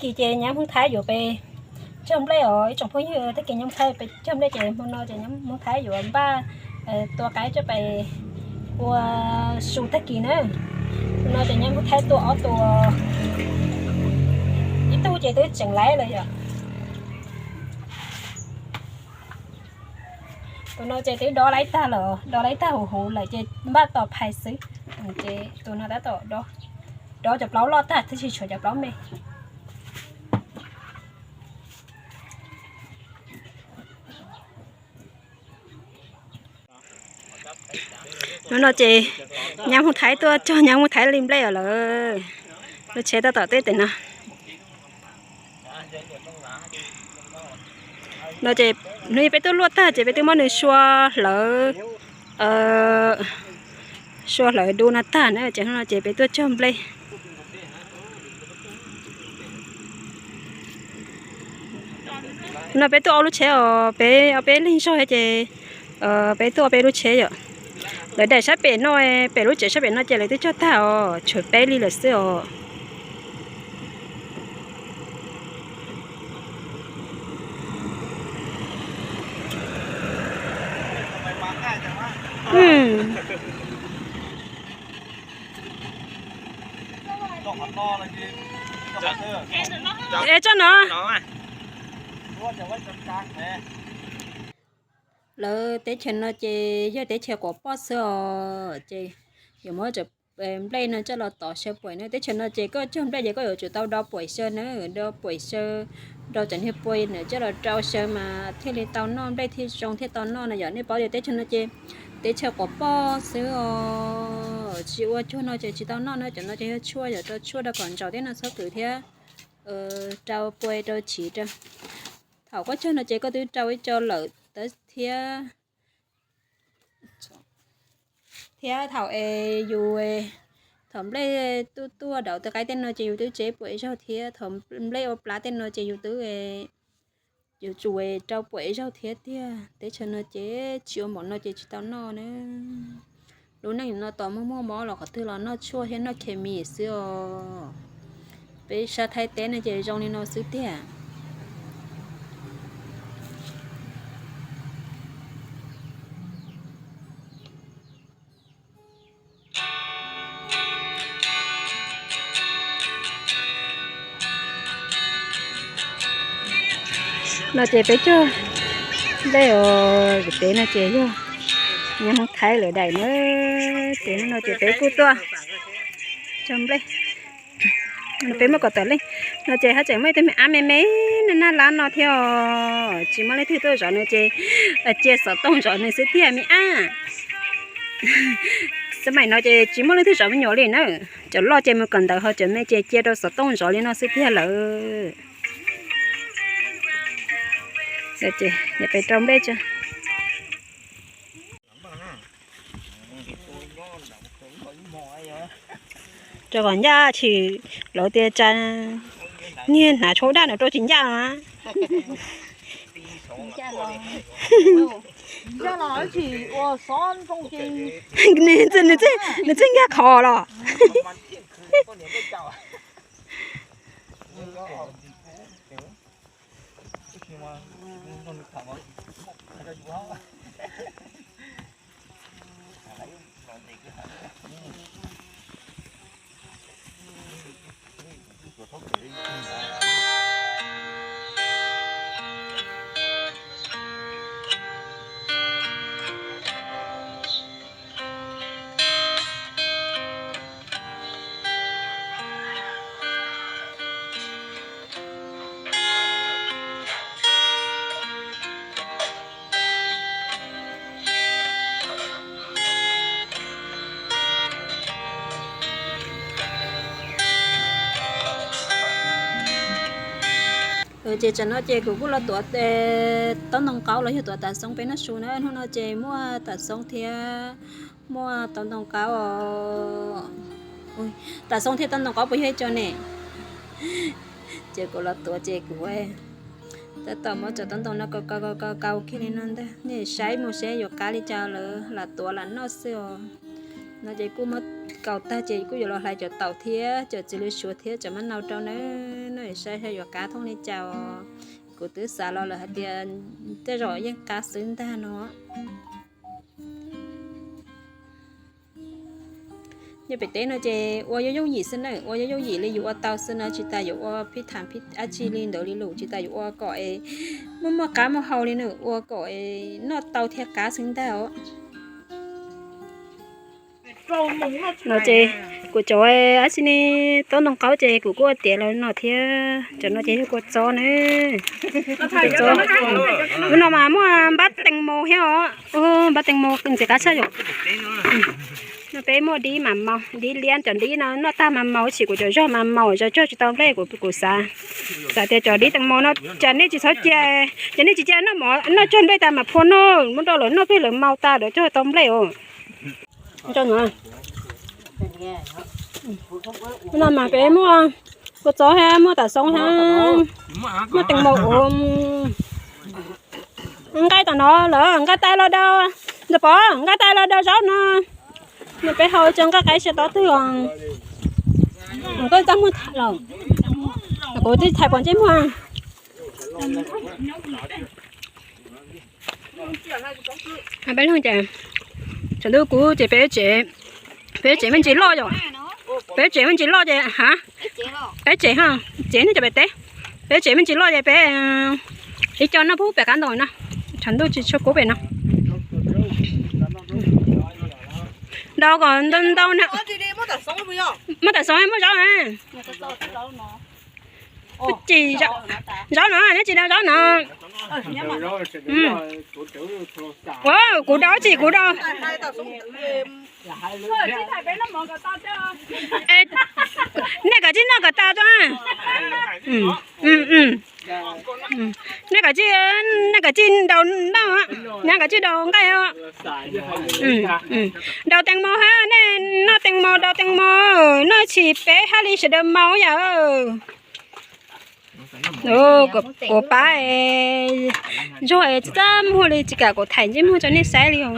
Ces nyab Hmoob Thaib yuav peb cog nplej os ib tsoom phooj ywg, tag kis nyab Hmoob Thaib peb cog nplej ces hmo no ces nyab Hmoob Thaib yuav npaj tua qaib coj peb ua su tag kis na. Hmo no ces nyab Hmoob Thaib tua ob tus, ib tug ces twb tseem laib lawm yom. Tus no ces twb dob laib tag lawm, dob laib tag huv huv lawm ces npaj tos phais xwb. Ces tus no tab tom dob, dob cov plaub loj tag twb tsis tshuav cov plaub me. Hnub no ces nyab Hmoob Thaib tuaj cog nyab Hmoob Thaib li nplej os lawm. Lub tsheb tab tom teb tes no. No ces hnub peb tuaj luaj tag ces peb twb muab nws sua hlawv, sua hlawv du no tag na ces hnub no ces peb tuaj cog nplej. No peb tuaj ob lub tsheb os, peb ob peb leeg zog ces peb tuaj ob peb lub tsheb yom. Lawv daim sab pem no, pem lub tsev sab pem no ces lawv twb cog tag os, tshuav peb li lawm xwb os. Es tso no. Lawv teb chaws no ces yog teb chaws quav poj xwb os, ces yuav muab cov nplej no coj los tov saw puam na. Teb chaws no ces koj cog nplej ces koj yuav tsum tau do puam saw na, do puam saw, do cov niag pua na coj los rau saw mas thiaj li tau noj, nplej thiaj zoo thiaj tau noj no yom. Nej paub tias teb chaws no ces teb chaws quav poj xwb os, tsis ua cuag no ces tsis tau noj na. Cov no ces yog tshuaj, yog rau tshuaj rau kom ntsaum tej no txhob kwv thiab rau pua rau chiv rau. Thaum koj cog no ces koj twb rau ib co lawm thiab, thiab thaum es yus, thaum nplej tuaj tuaj dauv tej qaib tej no ces yus twb tseb puam zaug thiab, thaum nplej ua plab tej no ces yus twb, yus tsum rau puam zaug thiab tiag. Teb chaws no ces tsis ua npaum no ces tsis tau noj na. Lub neej no tos muaj muaj mob los qhov twg los noj tshuaj thiab noj khes mis xwb os. Peb sab Thaib teb no ces zoo li no xwb tiag. No ces peb cog nplej os, peb no ces yog nyab Hmoob Thaib lawv daim na. Ces no ces peb kuj tuaj cog nplej. Peb muaj kaum tawm leej. No ces haj tseem muaj ib tug me ab me me naj naj lab no thiab os, tsis muaj leej twg tuaj zov nws ces cia xov tooj zov nws xwb tiag me ab. Xab maim no ces tsis muaj leej twg zov me nyuam li na. Cov loj ces mus kawm ntawv ho cov me ces cia rau xov tooj zov li no xwb tiag lawm. Ces peb rau nplej tso. Rau kom ncaj tshwm, lawv tias tsa niag hnav tshuab daj no rau tsis ncaj na. Nws txawj nkag qhov los. Ces tsam no ces kuv kuj los tuav taub ntoo qaub los yog tuav tav xoob peb noj su na. Hnub no ces muaj tav xoob thiab muaj taub ntoo qaub os. Tav xoob thiab taub ntoo qaub puas yog ib co ne? Ces kuv los tuav ces kuv tab tom muab cov taub ntoo no kau kau kau kau kiag li no ntag. Nej saib mus seb yuav qab li cas lawm, lam tuav lam noj xwb os. No ces kuj muab kaus tag ces kuj yuav los hlais cov taum thiab cov txiv lws suav thiab cov mab nau rau na. Saib saib yuav qab thooj li cas os. Kuv twb xav los lawm hais tias tej zaum yeej qab xwb ntag no. Nyob pem teb no ces ua yooj yooj yim xwb na, ua yooj yooj yim li yus ua tau xwb na, tsis tas yuav ua phij tham phij dab tsi li ntawd li lus, tsis tas yuav ua kom es muaj muaj qab muaj hau li na, ua kom es noj tau thiaj qab xwb ntag os. No ces kuv cov dab tsi ne, tob ntoo qaub ces kuv kuj ua tiav los no thiab, cov no ces yog kua txob na. Kua txob, lub no mas muaj npab tees maus thiab os, npab tees maus ntxim qab tshaj yom. No peb muaj dib mas maus, dib liab, cov dib no noj tag mas maus, tab sis kuv cov zog mas maus, zog cog tsis tau nplej, kuv xav, xav tias cov dib tees maus no cas nej tsis txhob cia, ces nej tsis cia noj mov noj cog nplej tas mas phua noj, muab rau lawv noj twg lawv maus tas lawv cog tau nplej os. No mas peb muaj kua txob thiab muaj tav xoob thiab muaj tees maus ua. Nqaij tom no lawm, nqaij tais los daus, ntxawm Pov, nqaij tais los daus zaub no. No peb hau tso nqaij qaib sab tod twg os. Koj txaj muag lawm, kuv twb thaiv pom ntsej muag. Peb leeg ces, tsam ntuj kub ces peb tsev, peb tsev me ntsis loj yom, peb tsev me ntsis loj ces ha, peb tsev ha, tsev nej cov pem teb, peb tsev me ntsis loj ces peb ib co noj pub pem qab ntoo no, tsam ntuj tsis tshua kub pem no. Daus kom ntau ntau na. Muaj tav xoob muaj zaub na. Kuv tsis, zaub no, neb tsis daus zaub no. Kuv daus tsis kuv daus. Nej kav tsij noj kom tas tso. Nej kav tsij, nej kav tsij daus noj, nej kav tsij daus nqaij. Daus tees maus hab, nej noj tees maus daus tees maus, noj tsis peb hab li sawv daws maus yam. Kuv pab zog es txaj muag li tsis kam kuv thaij ntsej muag rau nej saib li os.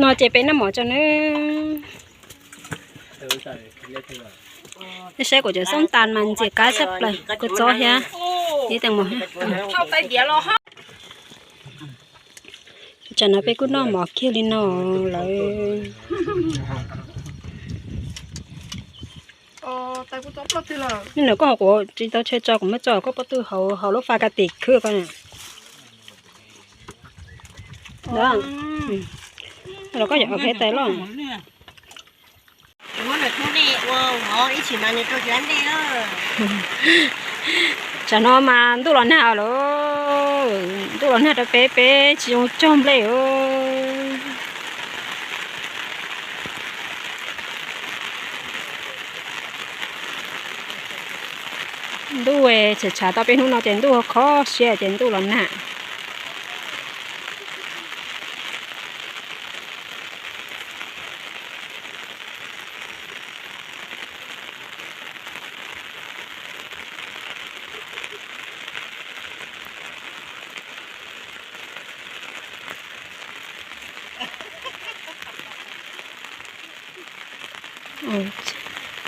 No ces peb noj mov tso nawb. Nej saib kuv cov xoob tas mas ntxim qab tshaj plaws, kua txob thiab ib tees mos. Tsam no peb kuj noj mov kiag li no lawm. Nim no koj hauv kuv tsis tau tshe tso, kuv muab tso koj pob tw hauv lub faj kas tim khwb koj. Los koj yuav peb tais loj. Tsam no mas ntuj los nag lawm, ntuj los nag rau peb, peb tsis zoo cog nplej. Ntuj tshav tshav tau peb hnub no ces ntuj khov siab ces ntuj los nag.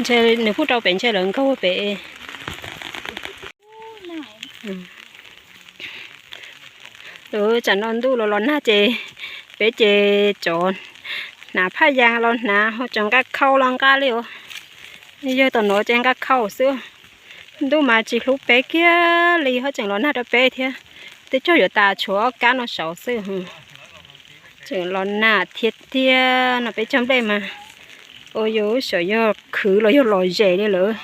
Ntshe nws pub rau pem ntshe lawv nkaug pem. Lawv tsam no ntuj los los nag ces peb ces cov hnav phaj yas los hnav ho cov nqa khau los nqa li os. Yog tom no ces nqa khau xwb. Ntuj mas tsis hlub peb kiag li ho tseem los nag rau peb thiab. Twb cog yuav tas tshuav ob kab no saud xwb. Tseem los nag thiab tiag no peb cog nplej mas ua yus xyov yog khwv los yog lom zem li lawm.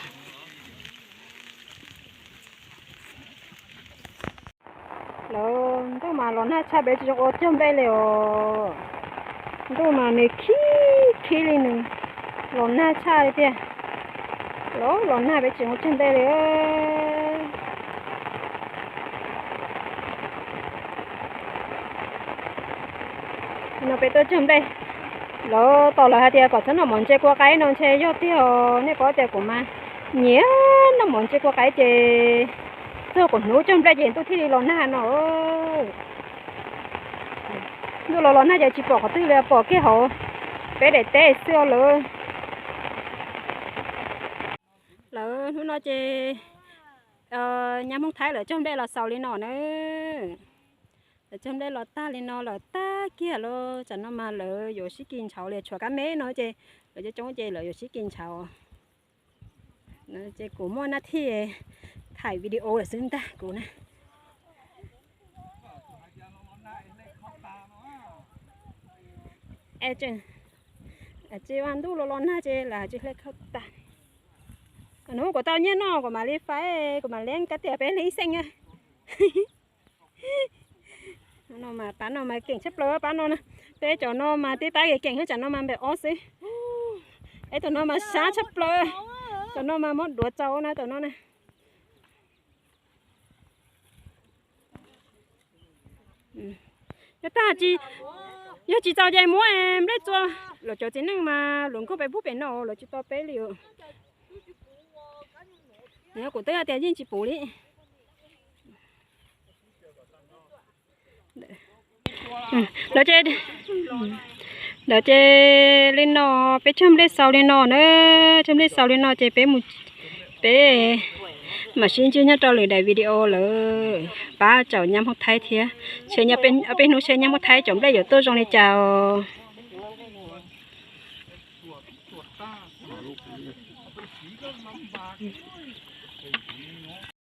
Lawv ntuj mas los nag tshaj peb tsis zoo ua cog nplej li os. Ntuj mas nws khib khib li nws los nag tshaj li tiag. Los los nag peb tsis zoo cog nplej li. No peb tuaj cog nplej, lawv tos lawv hais tias kom txhob noj mov ntse kua qaib no ntshe yog tiag os. Nej paub tias kuv mas nyiam noj mov ntse kua qaib ces txog kuv hnub cog nplej ces ntuj thiaj li los nag no. Ntuj los los nag ces tsis pom qhov twg li, pom kiag hauv peb daim teb xwb lawm. Lawv hnub no ces Nyab Hmoob Thaib lawv cog nplej los xaus li no na. Lawv cog nplej los tag li no lawm, tag kiag lawm. Tsam no mas lawv yuav sib kis ntshauv li, tshuav kab meb no ces lawv coob coob ces lawv yuav sib kis ntshauv. Ces kuv muaj naj thij thaij video lawm xwb ntag kuv na. Tsis ua ntuj los los nag ces lam tsis hle khau tas. Hnub kuv tau nyiaj noj kuv mam li faib, kuv mam li kab tias peb li ib xeej. Pab no mas keem tshaj plaws, pab no, peb cov no mas tib pab keem keem, tsam no mas npem ob xwb. Ib tom no mas sab tshaj plaws, tom no mas muab duav tsaus na tom no na. Yog tag, yog tsis txaus ces muab nplej txua. Lawv cov txiv neej mas luag nkauj pem pub pem no lawv tsis tau peb li. Kuv twb hais tias yeej tsis pum li. Lawv ces li no, peb cog nplej xaus li no na, cog nplej xaus li no ces peb mus, peb mam sib ntsib nyob rau lwm daim video lawm. Pab tsaum Nyab Hmoob Thaib thiab, peb hnub seb Nyab Hmoob Thaib cov nplej yuav tuaj zoo li cas os.